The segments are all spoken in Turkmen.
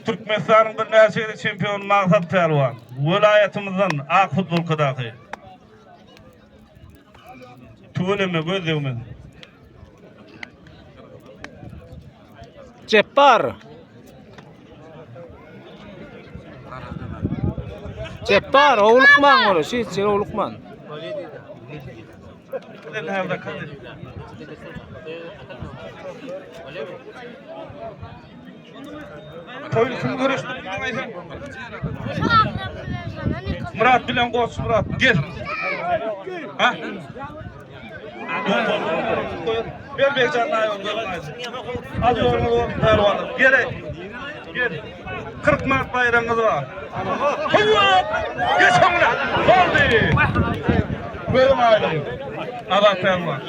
Türkmenistanyň birnäçe gezek çempiony Magsat Pälwan. Welaýatymyzdan ak futbolkadaky. Tüweleme göz degmez. Jepbar. Jepbar, howlukmaň ola, şeýtjek howlukmaň. Toýly kim görüşdirdiň aýdan? Murat bilen Goç Murat gel. Ha? Ber Begjan aýon Al ýoluňyz bolsun pälwanlar. Gel. Gel. 40 manat baýragyňyz bar. Howwa! Geç öňüne. Boldy. Gözüň aýdyň. Azat pälwan.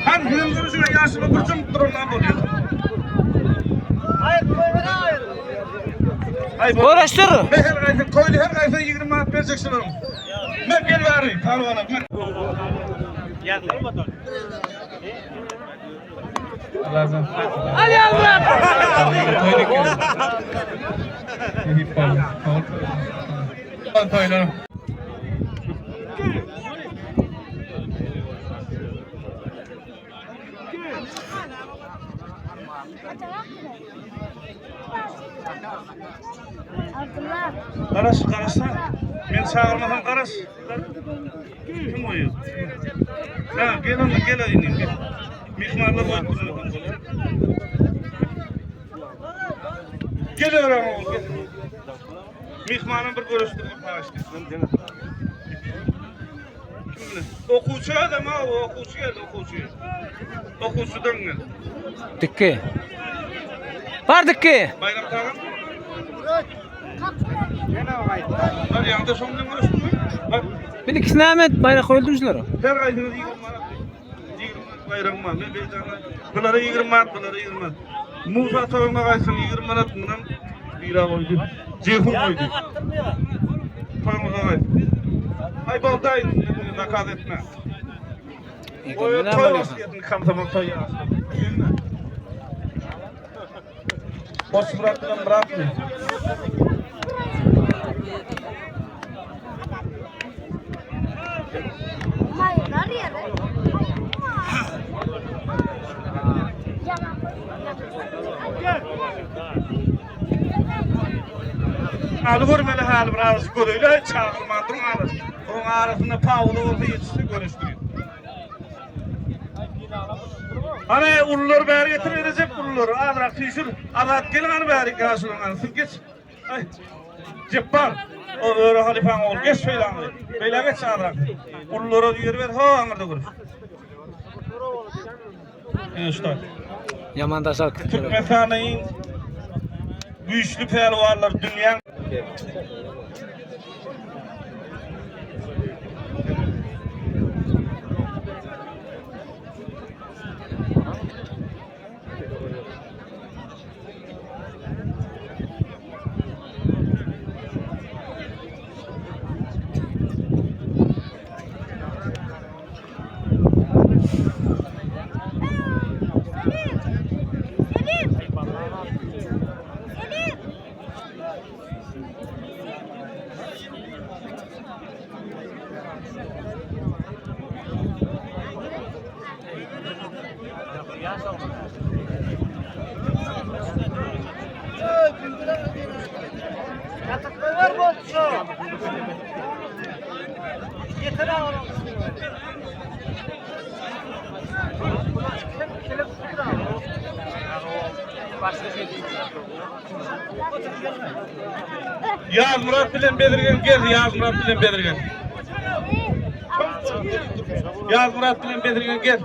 Hem siziň görüşüňe ýaşyma bir jyňyp durandan bolýar. Görüşdir. Her gaýsy toýly her gaýsy 20 manat berjek şularyň. Men gel bäri, pälwana. Toýlar. Garaş, garaşsa. Men çagyrmasam garaş. Kim goýuyor? Ha, gel onda gel indi gel. Myhmanlar goýup durlar. Gel öwren oğul gel. Myhmana bir görüşdirip haýyşdy. Kim bilen? Okuwçy adam ha, okuwçy geldi, okuwçy. Okuwçydan gel. Dikki. Bar dikki. Bayram tagam. Bar ýaňda şoň bilen görüşdüňmi? Bar. Bir ikisi näme baýrak goýuldy şulara. Her gaýsyňyz 20 manat. 20 manat baýragym bar. Men beýdana. Bulara 20 manat, bulara 20 manat. Musa toýuňa gaýtsyn 20 manat mundan bira goýdy. Jehun goýdy. Toýuňyza gaýt. Aý boldaý, zakaz etme. Oý, toý başlaýaryn, komsomol toý ýaşy. Goçmyrat bilen Myratmy? Aly görmeli haly bir azajyk göreýli, çagyrman duruň azajyk. Onuň arasynda pauza bolsa ýetişse görüşdirin. Ana ulular bäri getir Recep ululary azrak süýşür. Azat gelin hany bäri ýaşulyň hany siz geç. Aý. Jepbar. O öre halypaň ogly geç şeýle aňry. Beýle geç azrak. Ululara ýer ber ho aňyrda görüş. Ine şu taý. Ýaman daşar Türkmenistanyň güýçli pälwanlar dünýäň Ýazmyrat bilen Bezirgen gel, Ýazmyrat bilen Bezirgen. Ýazmyrat bilen Bezirgen gel.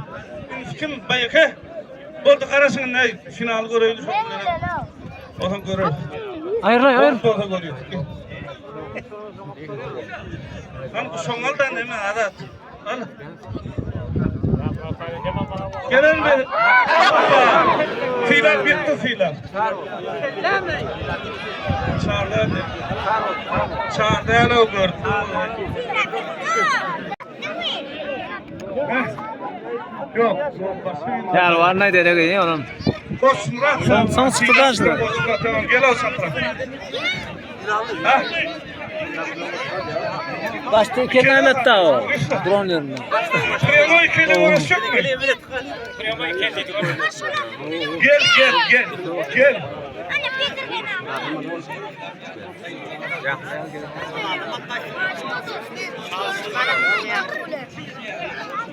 Kim baýake? Boldy garaşyň indi finaly göreýli şol bilen. Ondan göreris. Aýryl aýryl. Bolsa görýäs. Lan bu şoňal da neme azat. Al. Gelen be. Sylap ýykdy sylap. Çarda. Çarda ýa gördü. Yok, yok başka bir. Pälwan aýdar egen onuň. Goçmurat. Soň- soň çykdy da şular. Goçmurat tamam gel al çapra. Ha? Başda Mehmet da o. Drone ýerinde. Premo ikili uğraşacak mı? Gel gel gel. Gel.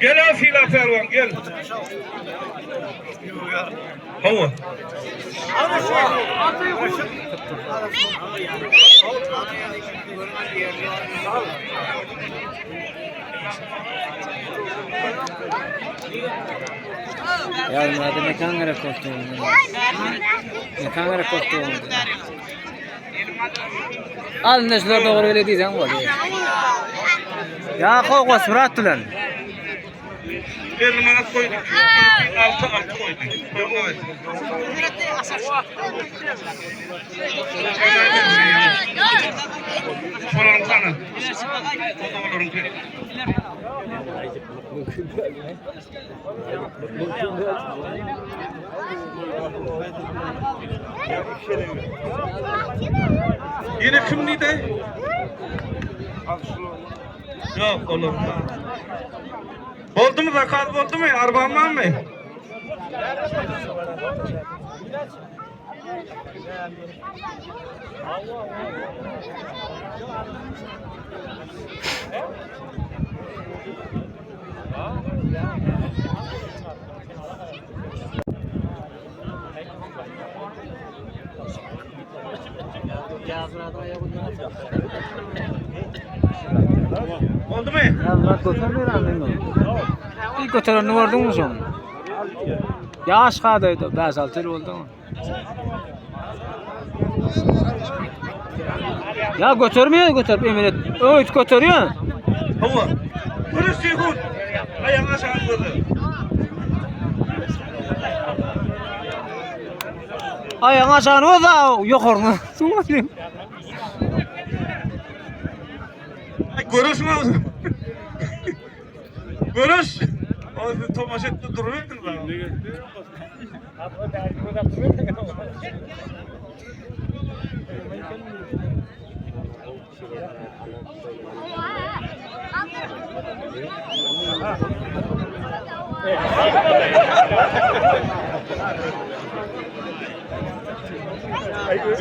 Gel al fila pervan gel. Hava. Ya Murat mekan gerek boldy. Mekan gerek boldy. Al neşler dogry bile diýseň bolýar. Ya Goç Murat bilen. 50 manat koyduk. Altı altı koyduk. Evet. Şoların kanı. O da onların kanı. Yine kim neydi? Yok olur. Oldu mu zakat oldu mu? Arabam var mı? Oldu mu? Ya Murat götürmüyor annem. Bir götürenini gördün mü sen? Yaş kadaydı. 5-6 yıl oldu mu? Ya götürmüyor götür. Emin et. Evet götürüyor. Hava. Görüş Ceyhun. Ayağına aşağı kızı. Ayağın aşağını o da yukarını. Su atayım. Görüş mü? Görüş. O siz tomaş etti duruyordunuz ama.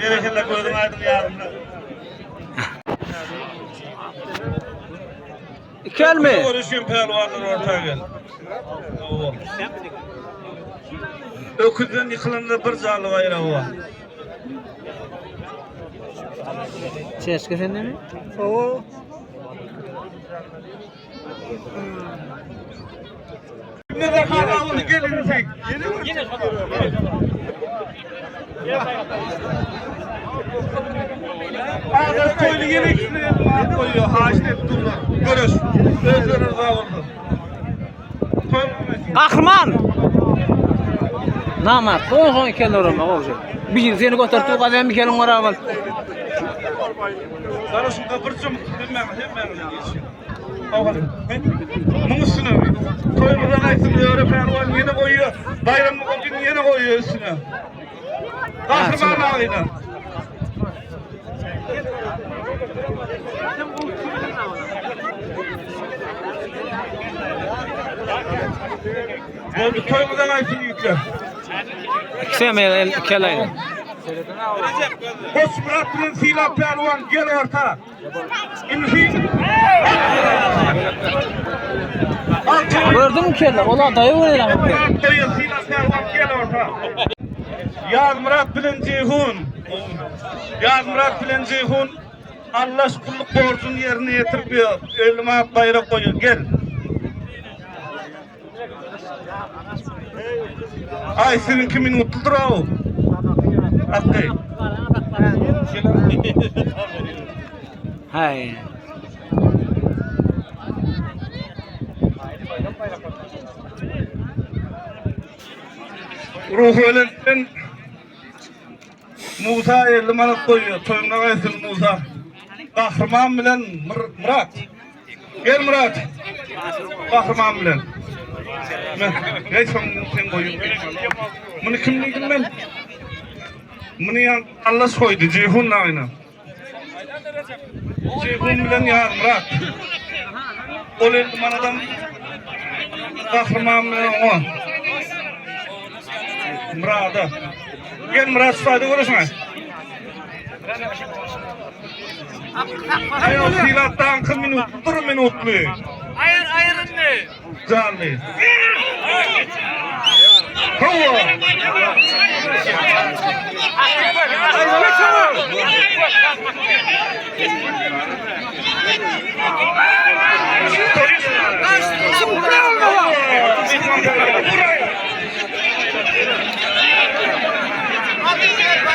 Berekella gözüm aydın yarımda. Gelme. Görüşün pehlivanlar ortaya gel. Hava. Öküzden yıkılanda bir canlı bayrağı var. Çeşke sende mi? Ne de kahramanı gelin sen. Ağzı koydu yine ikisini koyuyor. Haşmet durma. Görüş. Özleri rıza olsun. Koy- Kahraman. Namart. O son keller olma o şey. Bir seni götürtü kadem bir kelin var aval. Sana şu kapırçım hemen hemen geçiyor. Bunun üstüne toyumuzdan aytsın öyle pehlivan yine koyuyor. Bayramı koyun yine koyuyor üstüne. Kahraman ağıyla. Oldu toyumuzdan aytsın yükle. İkisi mi kelayla? Koç Murat bilen Sila Pehlivan gel orta. İnfi. Altı Gördün mü kelle? Ola dayı var ya. Yaz Murat bilen Ceyhun. Yaz Murat bilen Ceyhun. Allah kulluk borcunu yerine getirip 50 manat bayrak koyuyor. Gel. Ay senin kimin mutludur o? Hakkı. Hay. Ruhu ölenden Musa 50 manat koyuyor. Toyuna kaysın Musa. Kahraman bilen Mur- Murat. Gel Murat. Kahraman bilen. Ey soň sen goýun. Muny kim diýdim men? Muny ýa Allah goýdy, Jeyhun aýna. Jeyhun bilen Ýazmyrat. Ol 50 manadan gahryman bilen oňa. Murada. Gel Murat şu görüşme. Aýal Sylatdan 40 minut, 1 minutly. Aýyr aýyryndy. Janly. Hawa.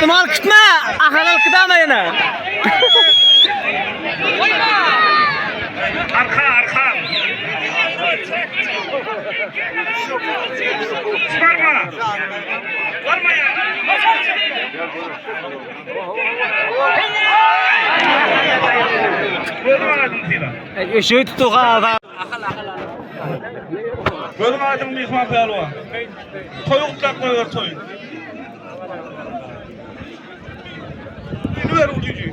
Duman gitme. Ahanal gidama ýene. Arka arka. Varma. Varma ya. Gözüm aydın Sila. Eşeği tutdu ha. Gözüm aydın Mihman Pehlivan. Toyu kutlak koyuyor toyu. Ver ucucu.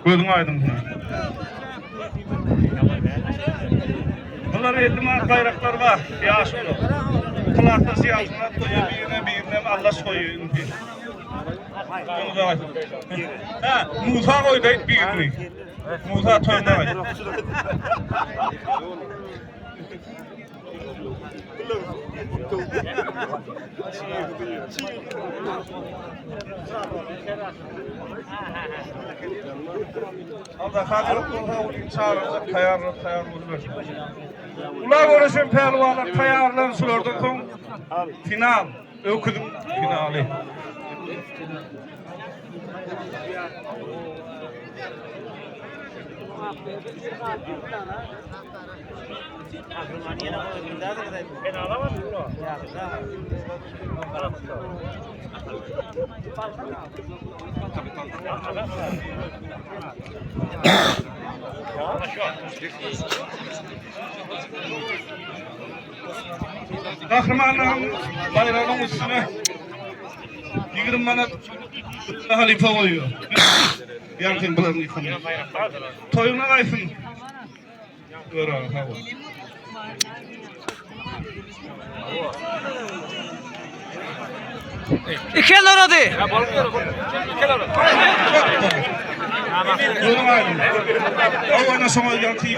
Gözün aydın. Bunlar 50 manat bayraklar var. Yaşlı. Kulakta siyasına koyuyor, birine birine Allah koyuyor. Ha, Musa koydu birini. Musa toyuna koydu. Allah hazırlık olsa ulyň çağıracak, taýarlar, taýar bolur. Ular görüşen pehliwanlar taýarlan şulardan soň final, öküzüň finaly. Gahrymanlaryň baýragynyň üstüne 20 manat halifa goýuyor. Ýaňky bularny ýykyny. Toýuna gaýsyn. Gör ha. İki el aradı. Gözüň aydın. Awana soňa ýaňky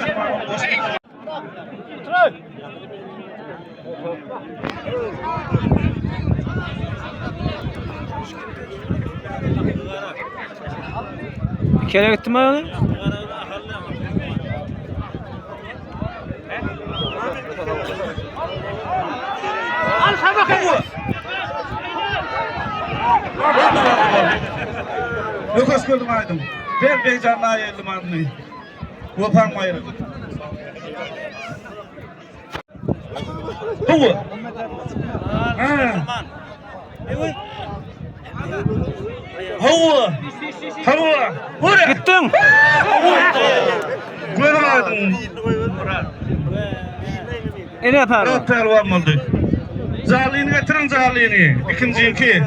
İki ele gittim ben onu. Lukas gördüm aydın. Ben beycanlığa geldim adını. Vapan bayrağı. Bu. Ha. Hawa. Hawa. Buraya. Gittin. Gözüm aydın. Ene yapar. Murat pehlivan oldu. Zalini getirin zalini. İkinci iki.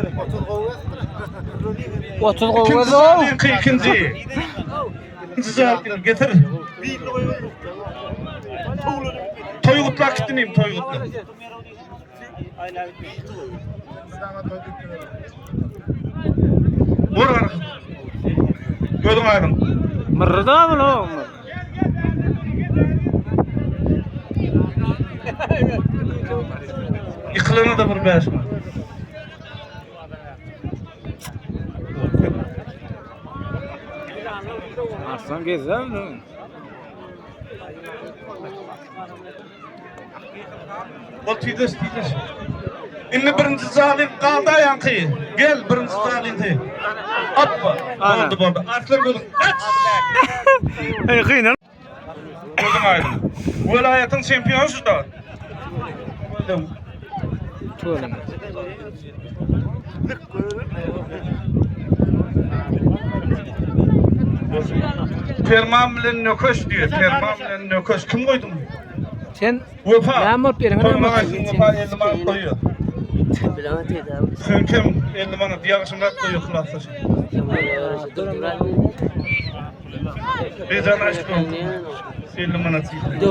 30 İkinci gowy. zalini ikinci. İkinci zalini getir. Toy kutlak gittim toy kutlak. Vur arka. Gözün aydın. Mırda mı lo? Yıkılana da bir beş var. Arslan gezler mi? Ol tüydeş tüydeş. Indi birinci zalim kaldı yankı. Gel birinci zalim. Hoppa. Ana. Oldu boldu. Arslan gözün. Aç. Ey kıynan. Gözün aydın. Velayetin şampiyonu şu da. Tuğalım. Perman bilen nökeş diýýär. Perman bilen nökeş. Kim goýdy muny? Sen Wepa. Näme bolup eliňe näme Toýuna bolup? gaýsyn Wepa 50 manat goýýar. Sen kim? 50 manat Ýagşymyrat goýýar klasdaş. Bejan aşkym. 50 manat diýdi.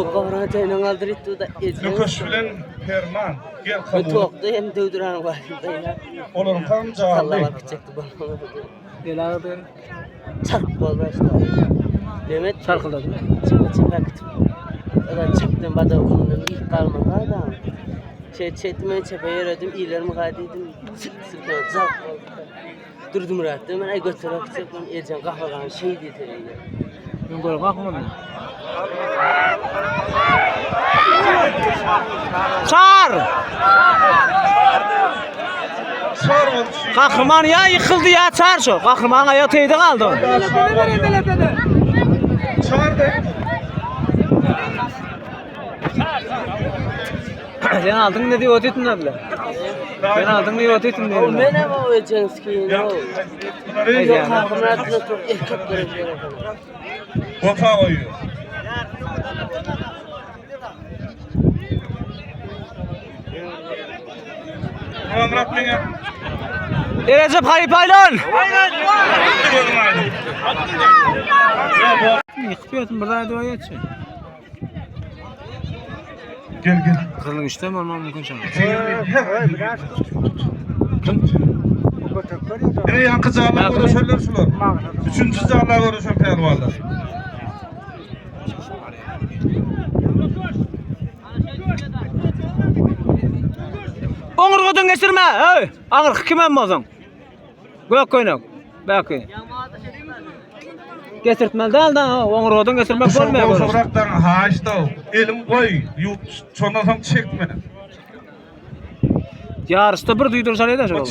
Nökeş bilen Perman. Gel kabul. Olaryň tam janly. El agyrdy. Çarp bolma işte. Demet Çarkyldadı. Çepe çepe gitip. Adam çepden bada okundan ilk kalmadı adam. Şey çektim ben çepe yürüdüm iyilerimi kaydıydım. Sık sık zap oldu. Durdum rahat ben ay götürüp gidecek ben Ercan kafadan şey dedi. Men görüp akmadım. Çar! Sar oldu. Kahraman ya yıkıldı ya çar şu. Kahraman ayağı teyde kaldı. Çar da. Sen aldın ne diyor ötetin dediler. Sen aldın diyor ötetin O dediler. men ama o Ercan sikiyini Ya. o. Bunları Ya. Kahraman çok erkek görüyor. Vefa koyuyor. Murat mene. Recep Hayip Aylan. Gözüm aydın. Ya bu- Yıkıp yatın burada hadi o yetsin. Gel gel. Kızılın işte mi olmam mümkün şana. Yine yankı cağlar görüşürler şular. Üçüncü cağlar görüşen pehlivanlar. Oňurgadan geçirme. Hey, agyr kim hem bolsun. Gök köýnek. Belki. Geçirtmeli däl da, oňurgadan geçirmek bolmaýar. görüş. Gowşagrakdan haýyşda elim goý, ýuwup şondan soň çekme. Ýaryşda bir duýduryş alýar şol.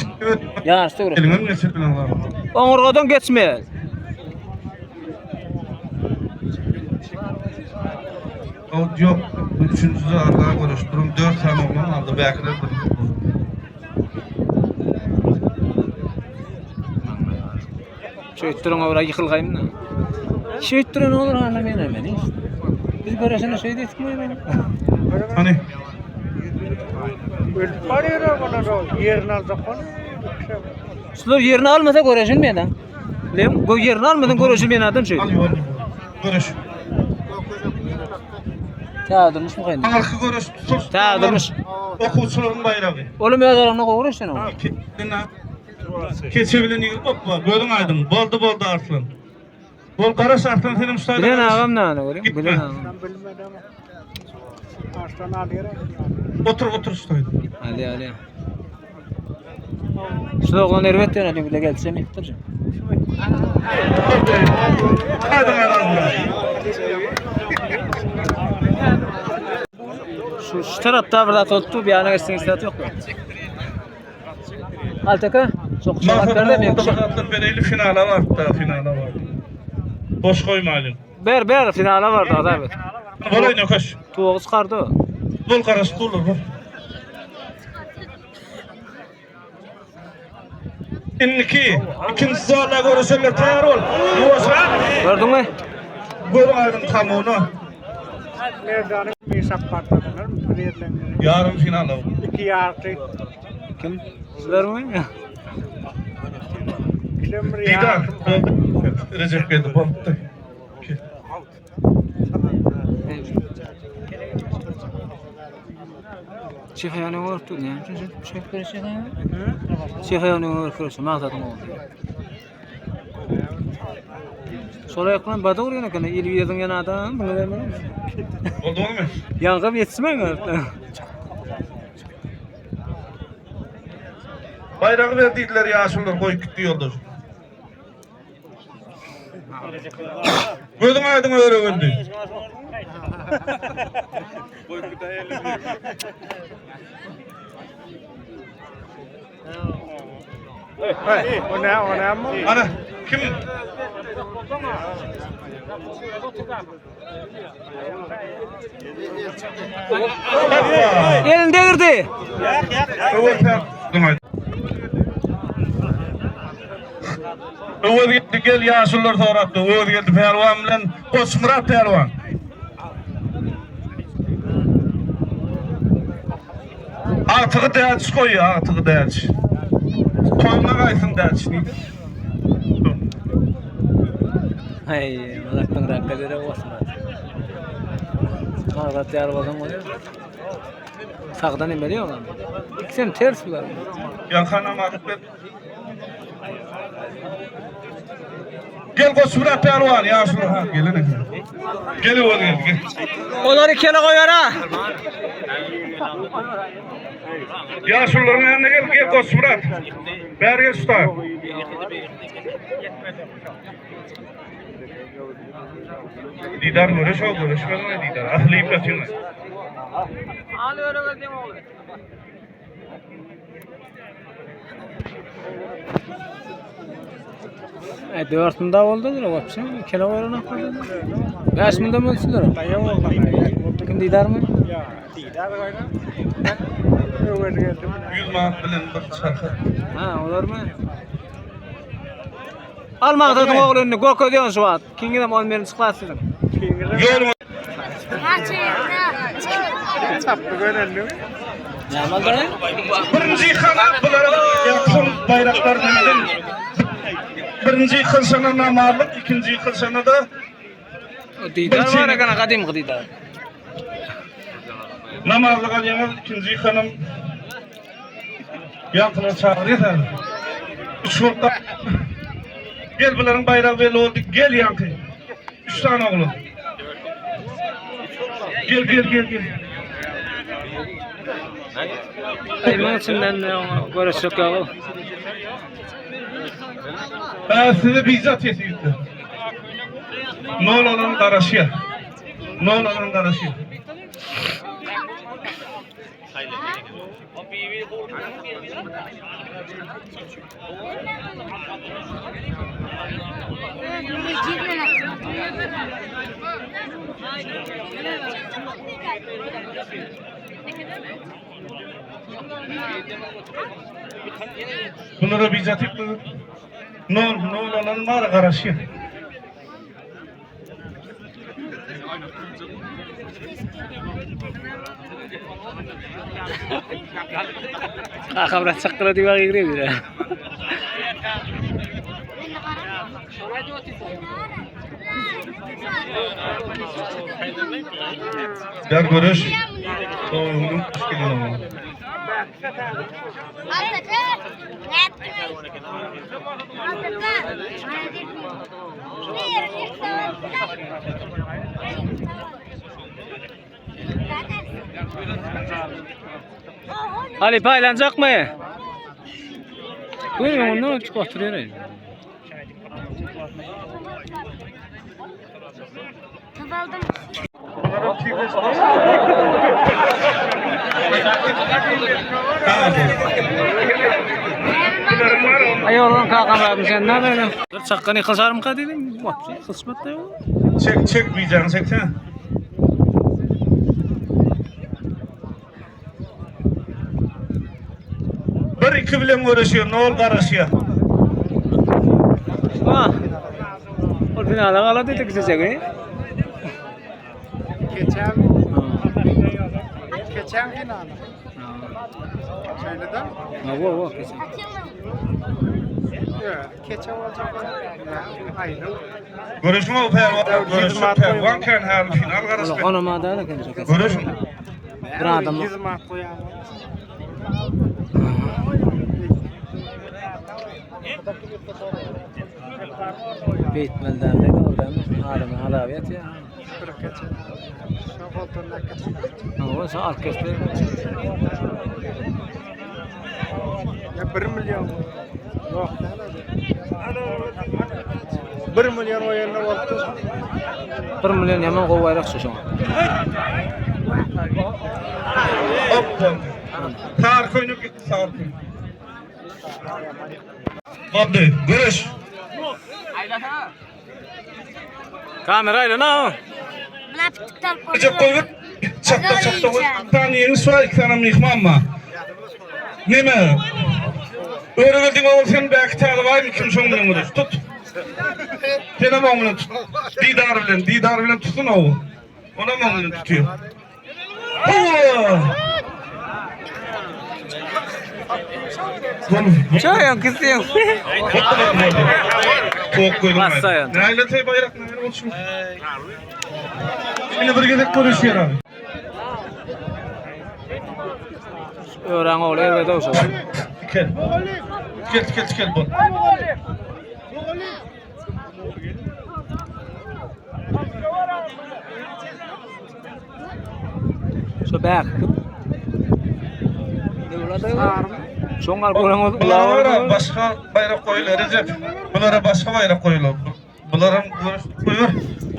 Ýaryşda görüş. Eliňe geçirip bilen var. Oňurgadan geçme. O yok. Üçüncü zarda görüştürüm. Dört tane oğlan aldı. Belki de bir. Şeýtdirin owra ýykylgaýyn. Şeýtdirin olur hala men men. Biz görüşene şeý diýdik men. Hani Ölüp barıyor onlar o yerini alacak onu. Şular ýerini almasa görüşün men. Bilem, bu ýerini almadan görüşün men adam şeý. al yol. Görüş. Ta durmuş mu gaýyn? Arka görüş tutulsun. Ta durmuş. Okuwçylaryň bayrağı. Oğlum öz aranda görüşün o. Keçebilen ýigit hoppa, gözüň aydın. Boldy boldy Arslan. Bol garaş Arslan senin şu Bilen ağam ne ana göreyim? Gitme. Bilen ağam. Ben bilmedim ama. Aslan alıyor. Otur otur şu Ali Ali. Şu oğlan erbet diyor Ali bile gelse mi yıktıracağım. Hadi Arslan. Şu, şu tarafta bir zat oldu bir yana geçsin istidat yok mu? Altaka çok şarap verdi mi? Maksat bereli finala var da finala var. Boş koymayalım. Ber ber finale vardı adam. Bol oyna koş. Tuğu çıkardı. o. Bol karaş olur bol. İndiki ikinci zorla görüşürler tayar ol. Yuvasına Gördün mü? gör ayrım tamonu. Merdan'ın bir hesap patladılar mı? Yerlerini. Yarım finala. İki yartı. Kim? Sizler mi? Kilemir Didar. yartı. Oldu. Recep geldi. Bol. Şeyh ayağını görüp dur. Ne? Şeyh görüşe ne? Şeyh ayağını görüp görüşe. Mağazatın oldu. Şola yakın bada uğruyor ne kadar? İl yazın yana adam. Bunu vermem. Oldu mu? Yankım yetişmem mi? Bayrağı verdiydiler ya şunlar koyup gitti yoldaş. Gözün aydın öyle öldü. O ne o ne mi? Ana kim? Hoppa. Elini devirdi. Öyle sen. Gözün aydın. Öwezgeldi gel ýaşulular sorapdy. Öwezgeldi pälwan bilen Goçmyrat pälwan. Agtygy däç goýýar, agtygy däç. Toýuna gaýsyn däç diýdi. Aý, uzakdan rakka gerek bolsun. Maksat ýar bolsaň bolýar. Sagdan emeli ýok. Ikisem ters bular. Ýaňky namazyk ber. Gel Goçmyrat pälwan, ýaşuly ha, gelen eken. Gel Öwez gel, gel. Olary kele goýar ha. Ýaşulularyň ýanyna gel, gel Goçmyrat. Bäri gel şu Didar göreş o göreşmez mi Didar? Asylyp ýatyň. Al öyle geldim oğlum. E, 4 munda oldu da vapşe. Kele goýar ha. 5 munda mı ölsüler? Kim Didar mı? Ya Didar goýna. Öwez geldi. 100 manat bilen bir çarka. Ha, olar mı? Al Magdadyň ogluny görkezýän şu wagt. Kiňizem ol meni çyklar siziň. Ýolun Çapdy görenli. Näme aldy? Birinji hana bulara ýakyn baýraklar nemeden. Birinji kylşana namarlyk, ikinji kylşana da Didar var ekana gadym didar. namarlyk alýaňyz, ikinji hanam ýakyna çagyrýar. Üç bolupda. Gel bularyň baýragy belli boldy. Gel ýaňky. Üç tane oglan. Gel gel gel gel. Ay muň içinden görüşjek ýok. Ben size bizzat yetişti. Nol olan garaşýar. Nol olan garaşýar. Bunlara bizzat etmedi. Nol, nol olan var garaşýar. Kaka biraz çakkyra diýip girýär. Der görüş. Doğru. Gelin oğlum. Ali paylanacak mı? Buyurun ondan çık oturuyor. Ay oğlum kakam abi sen ne böyle? Çakkanı kılsarım ka dedim. Bak kısmet de yok. Çek çek diyeceksin çeksene. Bir iki bilen görüşüyor, ne ol garaşıyor. Ha. O finale kala dedik size. Geçen geçen final. Şöyle de. Ha bu bu kesin. Ya, keçe olacak. Ayrı. Görüşme o pervan, görüşme pervan kan her final garaşıyor. Ona da öyle Görüşme. Bir adam. 100 manat koyalım. Bitmelden de oradan adamın halawet ya. Bir keçe. Şu koltuğuna keçe. Ha o orkestr. Ya 1 milyon. Yok. 1 milyon o yerine oldu. 1 milyon hemen gowy şu şoňa. Hop. Sar koyunu gitti sar koyunu. Oldu, görüş. Kamera ile na. Çak koyup, çakta çakta koy. Bir tane yeni su iki tane mihman mı? Neme? Öyle geldin oğul sen belki tane var mı kim şonun görüş. Tut. Senem oň bilen tut. Didar bilen, Didar bilen tutsun o. Onam oň bilen tutuyor. Hawa! Çoýan kysýan. Tok gözüm. Bassaýan. Näle teý baýrak näle bolsun. Indi bir gezek görüşýär abi. Öwran ogly erbet ogşa. Gel. Gel gel gel bol. Şu bäk. Şoň al gören Bulara başga bayrak goýular Recep. Bulara başga bayrak goýular. Bularam görüşüp goýar.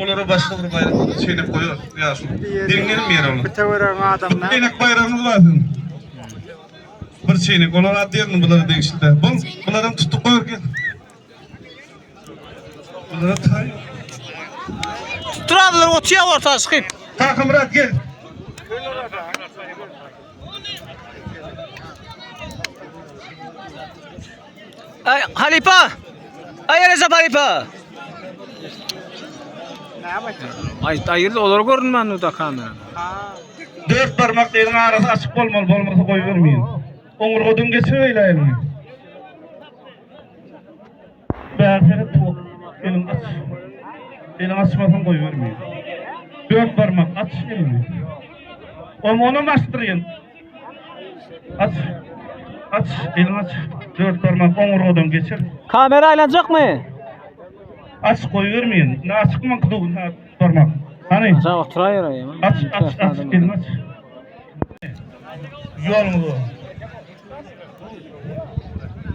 Olara başga bir bayrak çeynep goýar. Ýa şu. Diňlerim ýer onu. Bir töweregiň adamlar. Çeýnek baýragymyz bar sizin. Bir çeýnek. Olar at ýerini bulara degişli. Bul, bularam tutup goýar gel. Bulara taý. Tutdurarlar otuýar orta çykyp. Kakamyrat gel. Ay Halipa. Ay Recep Halipa. Näme? Ay aýyrdy olar görünmän da kamera. Ha. Dört barmak elin arasy açyk bolmaly, bolmasa goýbermeýin. Oňurgadan geçir öyle elini. Bärsene tu elin aç. Elin açmasaň goýbermeýin. Dört barmak aç elini. Oňa onu açdyrýan. Aç. Aç, elini aç. Dört barmak oňurgadan geçir. Kamera aýlanjak mı? Aç goýbermeýin. Ne açykmy dugun ha barmak. Hani Sen oturaýar aý. aç aç aç elini aç. Yolunu bu.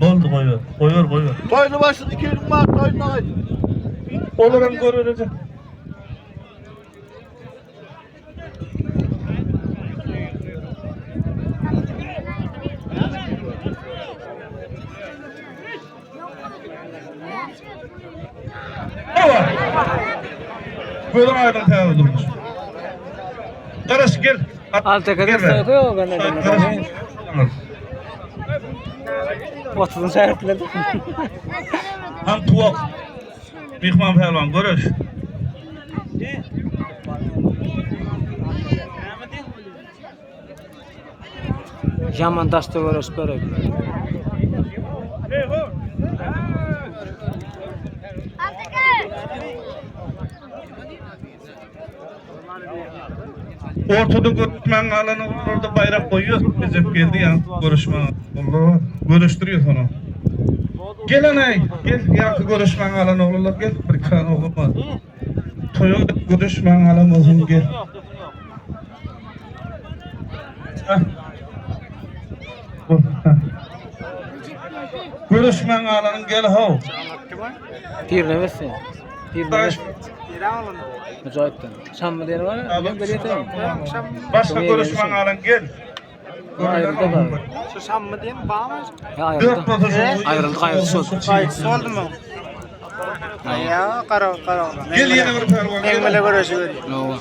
Boldu koyuyor. Koyuyor koyuyor. Toyunu başladı 2 gün var toyunu ay. Olaram görülecek. Baba. Gözün aydın täze durmuş. Garaş gel. At- Al tekrar gel be. soyuyor ben de. Garaş. Otuzun şähertleri. Ham tuvak. Mihman pehliwan görüş. Yaman daşda görüş berek. Ortada görüşmen alanı orada bayrak koyuyor. Recep geldi ya görüşme. Allah görüştürüyor sonra. Gel anay gel yakı görüşmen alan oğullar gel. Bir kan oğlum var. Toya görüşmen alan olsun gel. Hah. Bu, hah. Görüşmen alanın gel ho. Bir nefes. Bir Taş. nefes. Mücahit'ten. Şamlı diýen var. Ben bilýän. Başka görüşmen alan gel. Ayrıldı da. Şu şammy diýen barmy? Ya ayrıldı. Dört motor. Ayrıldı ayrıldı söz. Gaýtsa oldu mu? Ya garaw garaw. Gel yine bir pehlivan. Men Gel. bile görüşü görýär. No.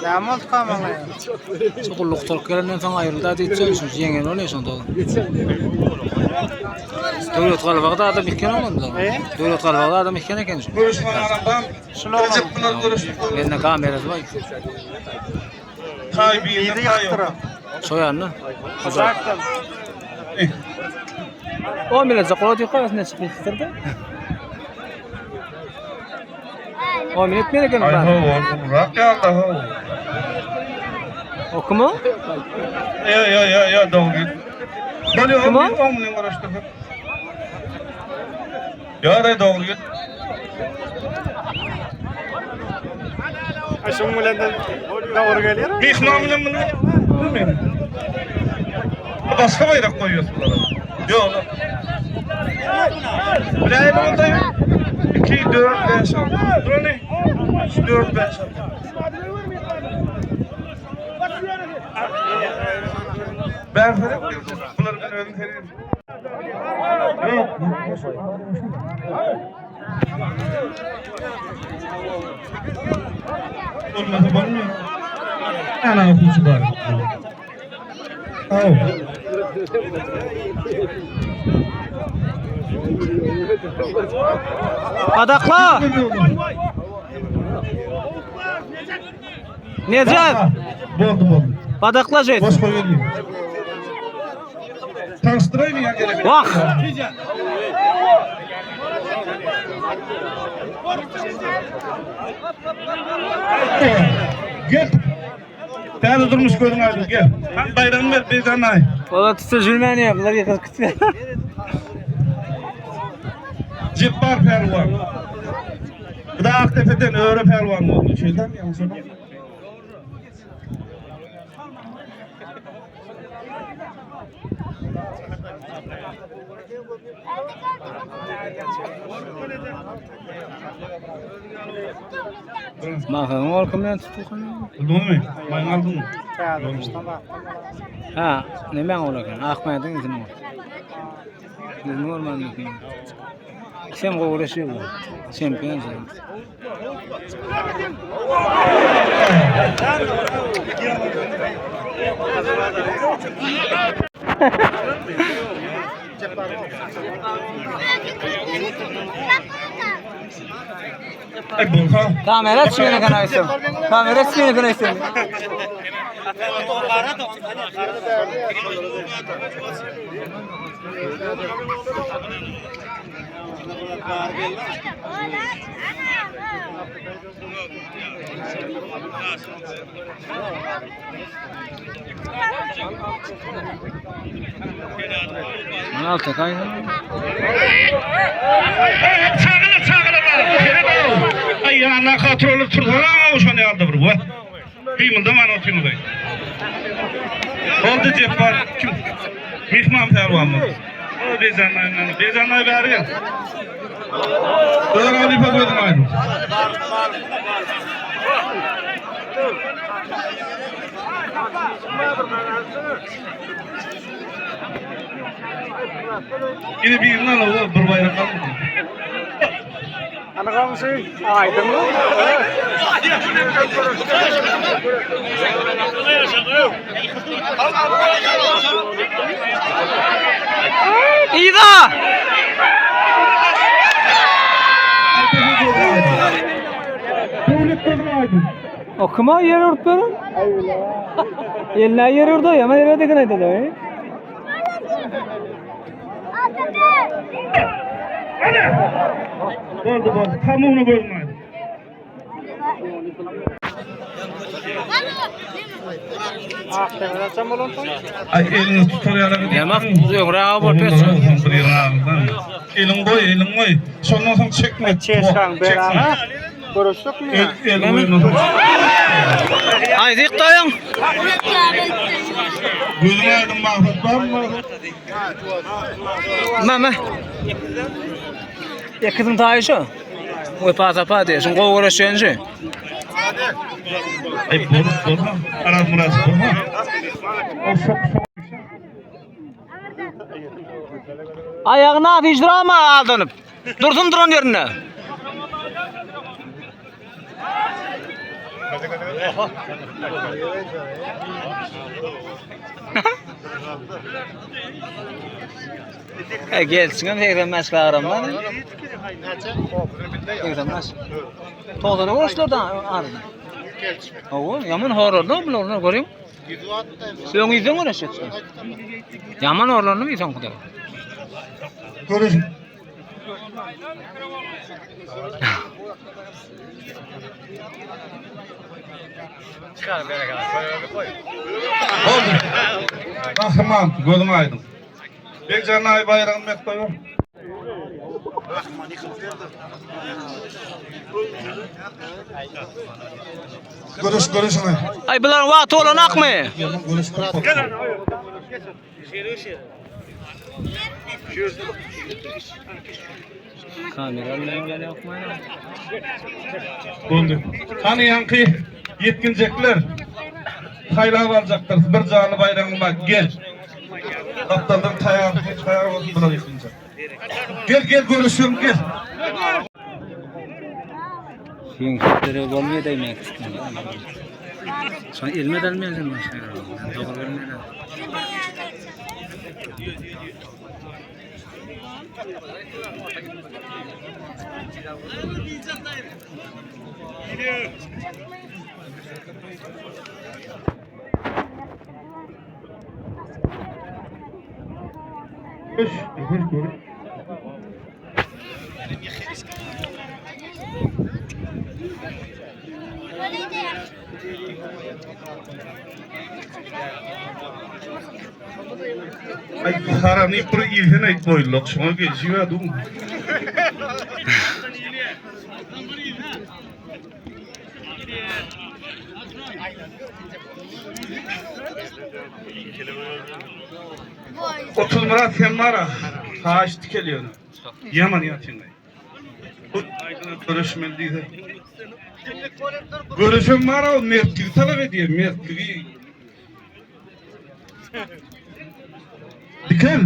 Näme oldu kamaňa? Şu gulluk turup gelenden soň ayrıldı diýip şu ýeňen bolýar şonda. Döwlet galbagy adam iken olanda. Döwlet galbagy adam iken eken şu. Görüşmen alan bam. Recep bunlar görüştü. Elinde kamerası var. Tay bir Ýedi tay ýakdyra. yok. Soýanny. Uzakdan. O millet zakola diýip ne çykyp gitdi. O millet meni eken Ay bar. ho, bırak ya Allah ho. Okuma? Ya ya ya ya doğru git. Böyle Tamam. 10 milyon uğraştırdık. Ya da doğru git. Şuň bilen de dogry gelýär. Mihman bilen bunu. Değil mi? Başka bayrak koyuyorsun bunlara. Yok. Bilayim ondayım. 2, 4, 5, 6. Dur ne? 3, 4, 5, 6. Ben sana bunları ben öyle vereyim. Yok. Olmasa olmuyor. Ana okucu var. Au. Badakla. Necep. Boldy boldy. Badakla jeýt. Boş koy geldi. Tanıştırayım ya gerek. Wah. Gel. Täze durmuş gözüň aýdyň gel. Han baýragyny ber Bejan aý. Ola tutsa jülmäni ya, bular ýykyp gitse. Jepbar pälwan. Bu da Aktepe'den Öre pälwan boldy. Şeýtan ýaňy şonu. Mahaň ol kimden tutdukan? Bildiňmi? Maýyň aldyňmy? Ha, näme ol eken? Ahmediň izini ol. Izini görmän eken. Sen gowraşýar bu. Çempion sen. Ay bolsa. Kamera çykyna kan aýtsam. Kamera çykyna kan aýtsam. Mana alta kaý. Çagala çagala bar. Ay yana kontrolü tursana şonu aldı bir bu. Kıymılda man oturuyor. Oldu Cebbar kim? Mihman pehliwan mı? O Bezanay, Bezanay bäri gel. Ömer Ali gözüň aýdyň. Yine bir yılan oldu, bir bayrak almadı. Ana gamsy aýdyň. Ida! Döwlet gözüň aýdyň. Okuma ýer urup berin. Eline ýer urdu, ýa ýere degen aýdady. Boldy boldy, tamamını gözüň aýdyň. Akdemir'e bolan Ay elini tutar ýaly. Ýamak ýogra bol pes. Elin goý, elin goý. Şondan soň çekme. Çeşkan beraber. Görüştük mü? El, el goý. Aýdyk daýyň. Gözüň aýdyň maksat barmy? Mama. Ýekiziň taýy şu. Wepa tapa diýe, şuň gowy görüşýänji. Ay bol, bolma. Araz muraz bolma. O şok şok. Aýagyna hijrama aldanyp. Dursun duran ýerinde. E gelsin 85 kilogram var. 85. Toğdana uğraşlardan arada. Oğul, yaman hororlu bular onu göreyim. Sen yüzden uğraşacaksın. Yaman hororlu mu sen kadar? Görüş. Oldu. Kahraman, gözüň aýdyň. Bekjan ay baýragyny met goýur. Görüş görüş ana. Ay buların wagty bolan akmy? Görüş görüş. Kamera bilen gel ýokmy? Boldy. Hani ýanky ýetginjekler saýlap aljakdyr. Bir janly baýragyny bak gel. Kaptandan taýar, taýar olsun bular ýetginjek. Gel gel görüşüm gel. Şeýle bolmaýar demek. Şoň elme dalmaýar başga. Dogry bilmeýär. Ay haramy bir ilhen aýt boýluk şoňa gelşiýär duň. Otuzmyrat sen bara haýyş dikelýär. Ýaman ýatyň. Bu aýdyna görüşmeli diýse. Görüşem bar o mertligi talap edýär, mertligi. Dikel.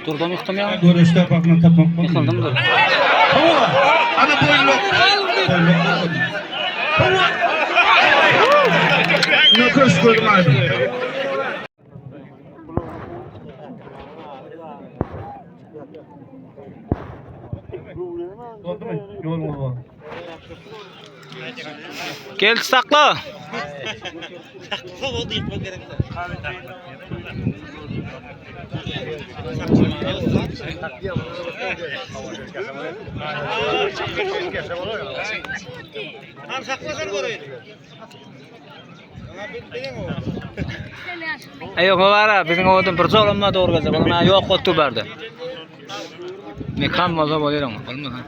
Durdam ýykdym ýa. Görüşde bakma tapmak bolmaz. Ýykyldym dur. Hawa. Ana boýunluk. Boýunluk. Hawa. Nöküş gözüm aýdyn. Boldumy? Ýoluňyz bol. Gel sakla. Aý ýok bara biziň owadan bir jolamma dogry geljek. Onuň ýok boldy bardy. Mekan bolsa bolýar oňa. Bolmasa.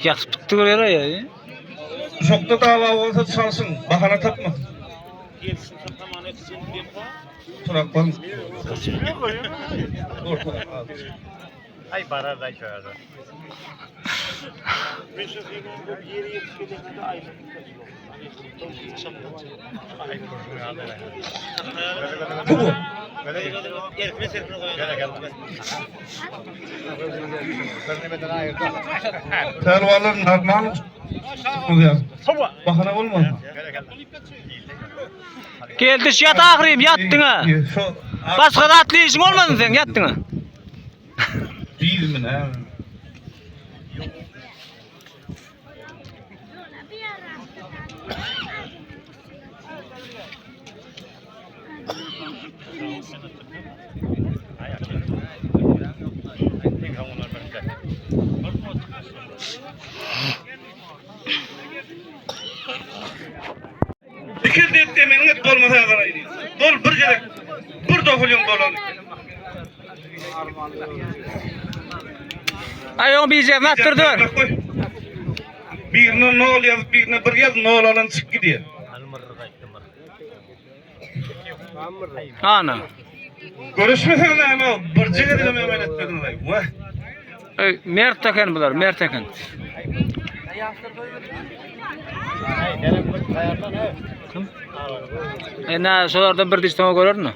Ýatyp tutdy görýär ya. Şokda dava bolsa çalsyn, bahana tapmasyn. Turak bal. Ay barar da şöyle. Bu. Pälwanlar normal bolýar. Bahana bolmaz. Geldi ýat ahyrym ýatdyň ha. Şo Başga zatly işiň bolmasyn sen ýatdyň ha. Bilmin ha. Dikil diýip demeniň et bolmasa garaýyn. Dol bir gezek. Bir dohulyň dolan. Aý oň bijerini atdyr dur. Birine nol ýazyp, birine bir ýaz, nol alan çyk gidýär. Ana. Görüşmesen näme, birje gezegem emel etmediň aý. Wah. Ey, mert eken bular, mert eken. Kim? E na şolardan bir diş soňa görermi?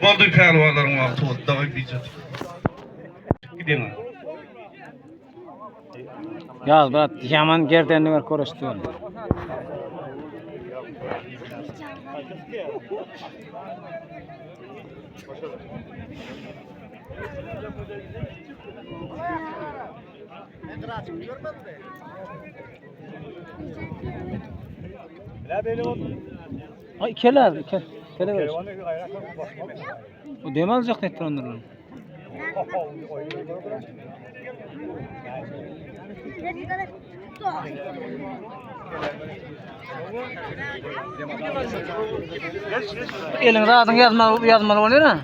Boldy pälwanlaryň wagty boldy, daway bijek. Gidýän. Ýaz brat, ýaman gerdenini gör görüşdi. Ay keler, kel. Kele görüş. O dem alacak nettir onların. Eliň zadyň ýazmaly ýazmaly bolýar ha.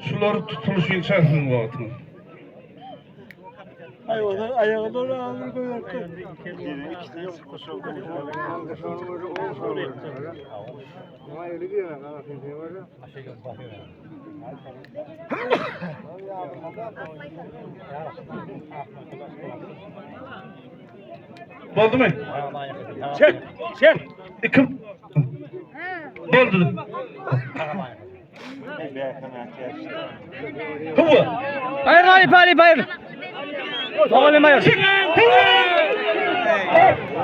Şular tutulyşyň çarhyň wagtyny. Boldumy? Çek, çek. İki. Boldu. Huwa. Aýyr aýyr aýyr aýyr. Oglum aýyr.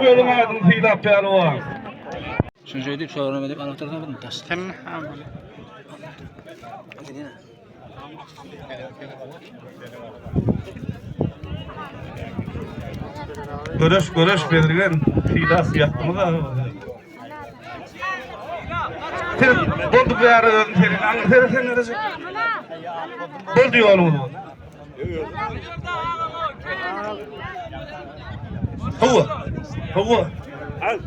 Ýoluň adyny sylap pälwan. Şunu şöyle diýip şolara edip alyp dursa bunu taş. Sen Göreş göreş bezirgen sylap ýatdymyz Sen boldy bu ýere özün senin aňy seni sen nerejek? Boldy ýoluňyz boldy. Hawa. Hawa. Al.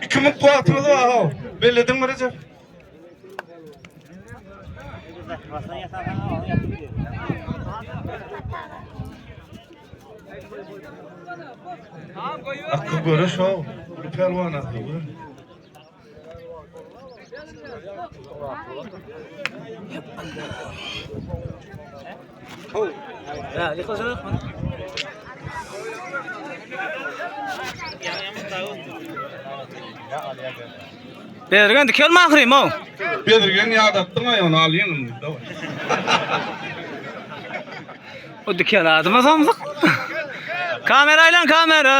İki minut wagtymyz bar haw. Bellediňmi Rejep? Akky göreş haw. Uly pälwan akky gör. Bezirgen dikelme ahyrym o. Bezirgen ýadatdyň aý ony alýyn indi. O dikel adyma samsyk. Kamera aýlan kamera.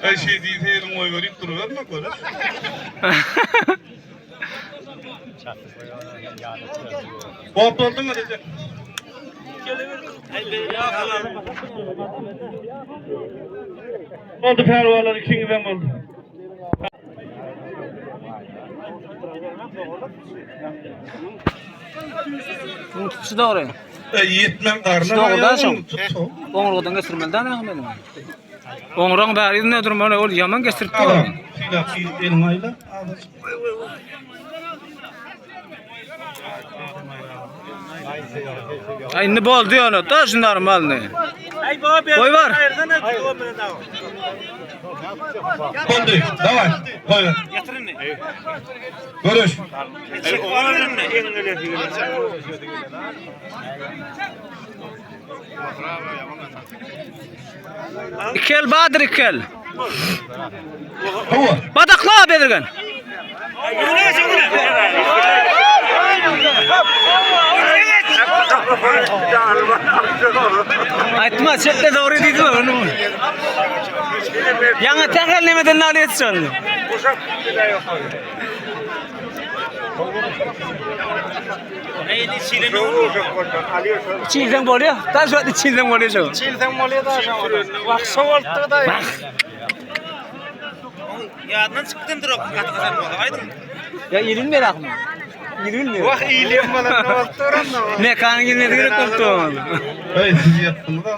Aý şey diýse eliň goýberip duruberme göreş. Bop bolduňmy Recep? Boldy pälwanlar ikiňizem boldy. Bunu tutuşy dogry. E, ýetmem garna. Dogrudan şoň. Tut. Oňurgadan geçirmeli däl ahmet. Oňuraň bäri ýüzüne durmaly, ol ýaman geçirip dur. Sylap eliňi aýla. Ay indi boldy ýöne, da şunlaryň malyny. Goý bar. Boldy. Daway. Goý ber. Görüş. Ikel badyr ikel. Hawa. Badakla bezirgen. Aýtma, çetde dogry diýdi onu. Ýaňy tähel nemeden nal etsin. Çilden bolýar. Da şu çilden bolýar şu. Çilden bolýar da şu. Wah, sowaltdy da. Bak. Ýadyndan çykypdym durok gaty gyzan bolsa aýdyň. Ya ilinmeýär ahmy? Ilinmeýär. Wah, iýilýän bolan ne bolup duran da. Mekanyň ilmesi gerek bolupdy oňa. Hey siz ýatdyňyz ha.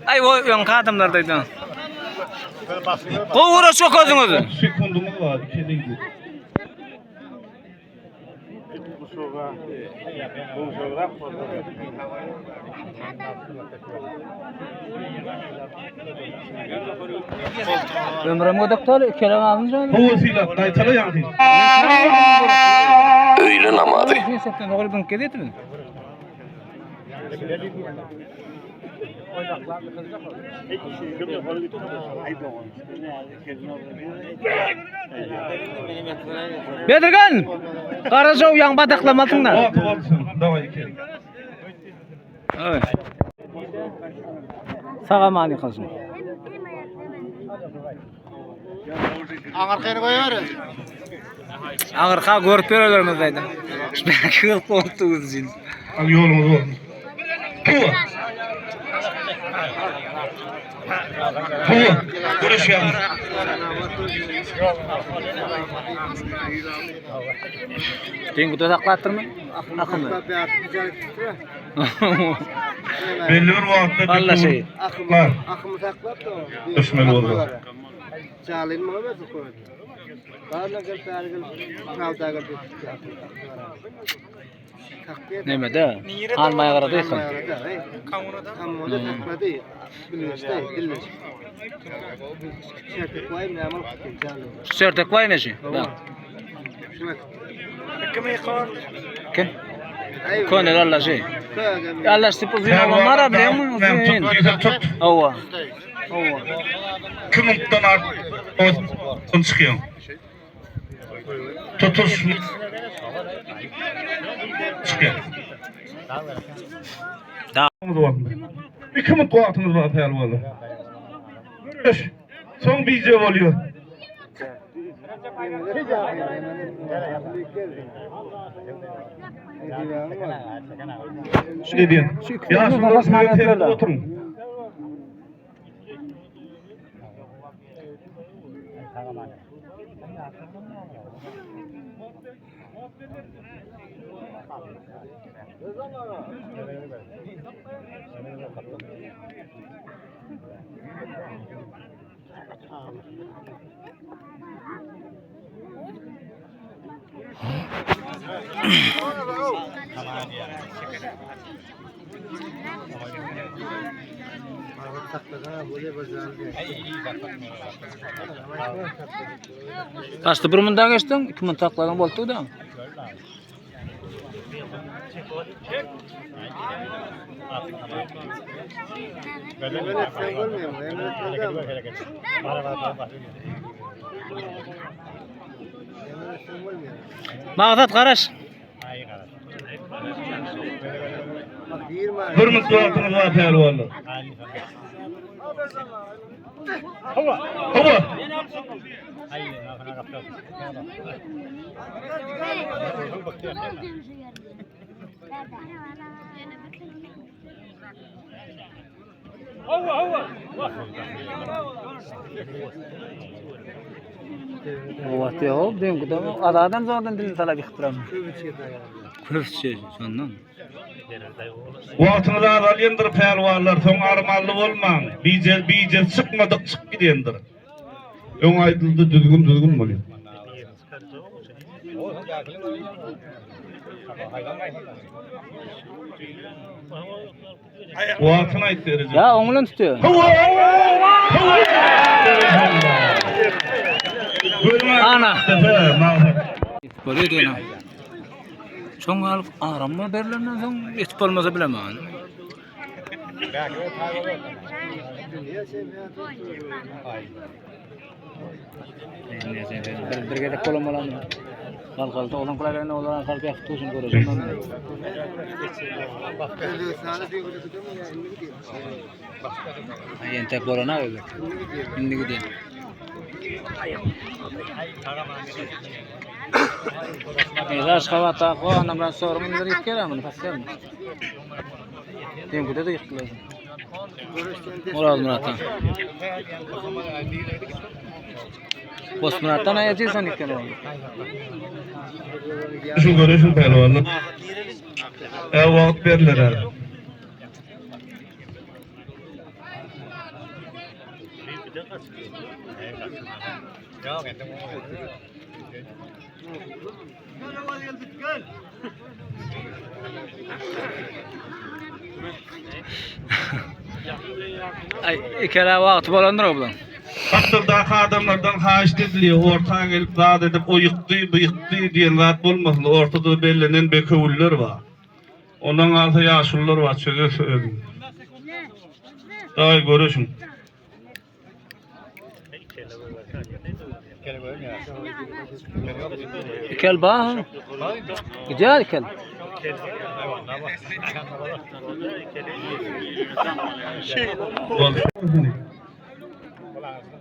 Aý o öňki adamlardaydı. Gowy uğraş okadyňyz. Sekundumuz var. İki değil. Ömrüm godakda kerem alynca. Hawa sylap gaýtala ýaňky. Öýle namazy. Sen ogul bünk gezet mi? Bedirgan! Garajaw ýaň badaklamasyňlar. Wagty bolsun. Daway iki. Evet. Sag aman ýykylsyn. Aňarkyny goýber. Aňyrka görüp ýörerlerimiz aýda. Belki gylyp bolupdy uzyn. Al ýoluňyz bolsun. Tuwa. Tuwa. Görüşýämiz. Deňgide saklapdyrmy? Akymy. Belli bir wagtda Alla şey. Var. Akymy saklap da. Düşmeli boldy. Çalyn maňa bersin koydu. Barla gel, bäri gel, pravda gel. Nemede? Almaýa garady ýykyn. Kamunada saklady. Bilmeşdi, bilmeş. Şertek waý näme alyp çalyn. Sertek waý neşi? Şuna Kim? Köne alla şey. Alla sip uzyn olanlar bilýärmi? Uzyn. Tut, tut. Hawa. Hawa. Kim mutdan art çıkıyor. Tutuş çıkıyor. Da. İki mut wagtymyz bar pälwanlar. Üç. Son bice oluyor. Ne diyorsun? Ya şurada oturun. Başda bir mundan geçdiň, iki mun takladyň boldy da. Maksat garaş. Bir mut wagtymyz bar pälwanlar. Hawa. Hawa. Wagty ýok, diýen gudam adam zordan dilini talap ýykyp Köpçe şondan. Wagtyňyz azalýandyr pälwanlar, soň armanly bolmaň. Bice bice çykmadyk çyk gidendir. Öň aýdyldy düzgün düzgün bolýar. Wagtyny aýt derece. Ya oň bilen tutuyor. Hawa! Hawa! Ana. Tepe, mağdur. Bolýar diýen. Soň alyp aramma berlenden soň etip bolmasa bilemän. Bir, bir gezek bolan bolan. Kalkalda olan kulalarına olan kalk yakıp dursun göreceğim. Entek bolana öyle. Şimdi gideyim. Neyse Aşgabatda anamdan sorun bir yık gelen bunu paslayalım. Denküde de yıktılar. Murat Murat'tan. Bos Murat'tan ayacıysan yıkken oldu. Şu görüşün pehlivanlar. E vakt berler her. Ay ikele wagty bolandyr oblan. Hatta adamlardan haýyş ediliyor. Orta gelip zat edip o yıktı, bu yıktı diyen zat bolmasyn. Ortada bellenen bekewüller var. Ondan alsa yaşlılar var, çöze sözüm. Daýy göreşiň. Ikel bar. Gidýär ikel.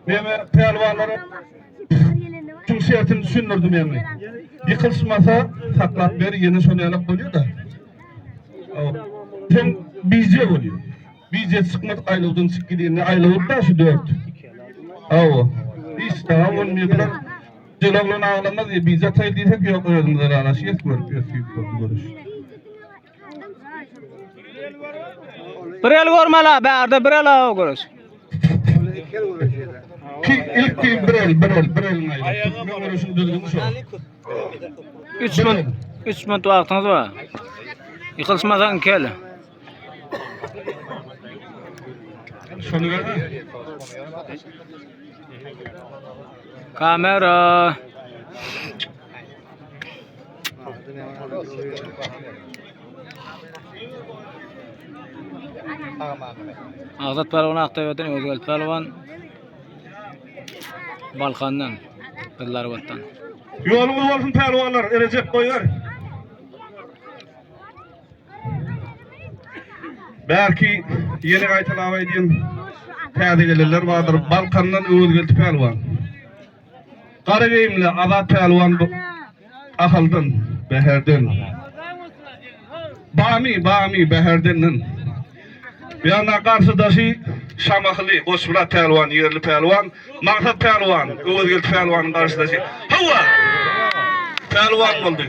Meme pälwanlara şuň şertini düşündirdim ýaňy. Ýykylyşmasa saklap ber, ýene şony ýalak bolýar-da. Sen bije bolýar. Bije çykmadyk aýlawdan çyk gidende aýlaw da şu dört. Hawa. Hiç daha bolmaýar. Bular Jeloglan aglamaz diýip bije ataý diýsek ýok özümize ralaşýas görüp ýös görüş. Bir el görmeli, bärde bir el görüş. Ki ilk ki bir el, bir el, bir elin aýlaw. Türkmen göreşiň düzgüni şo. 3 minut, 3 minut wagtyňyz bar. Ýykylyşmasaň iki el. Şony ver. Kamera. Azat pälwan Aktaýbadan, Özgel pälwan Balkandan, Gyzlarbatdan. Ýoluňyz bolsun pälwanlar, Erejep goýber. Belki ýene gaýtalap aýdýan täze gelenler bardyr. Balkandan Öwezgeldi pälwan. Gara geýimli Azat pälwan bu Ahaldan, Bäherden. Bamy, Bamy, Bäherdenden. Bu ýanda garşydaşy Şamahyly Goçmyrat pälwan, ýerli pälwan, Maksat pälwan, Öwezgeldi pälwanyň garşydaşy. Hawa! Pälwan boldy.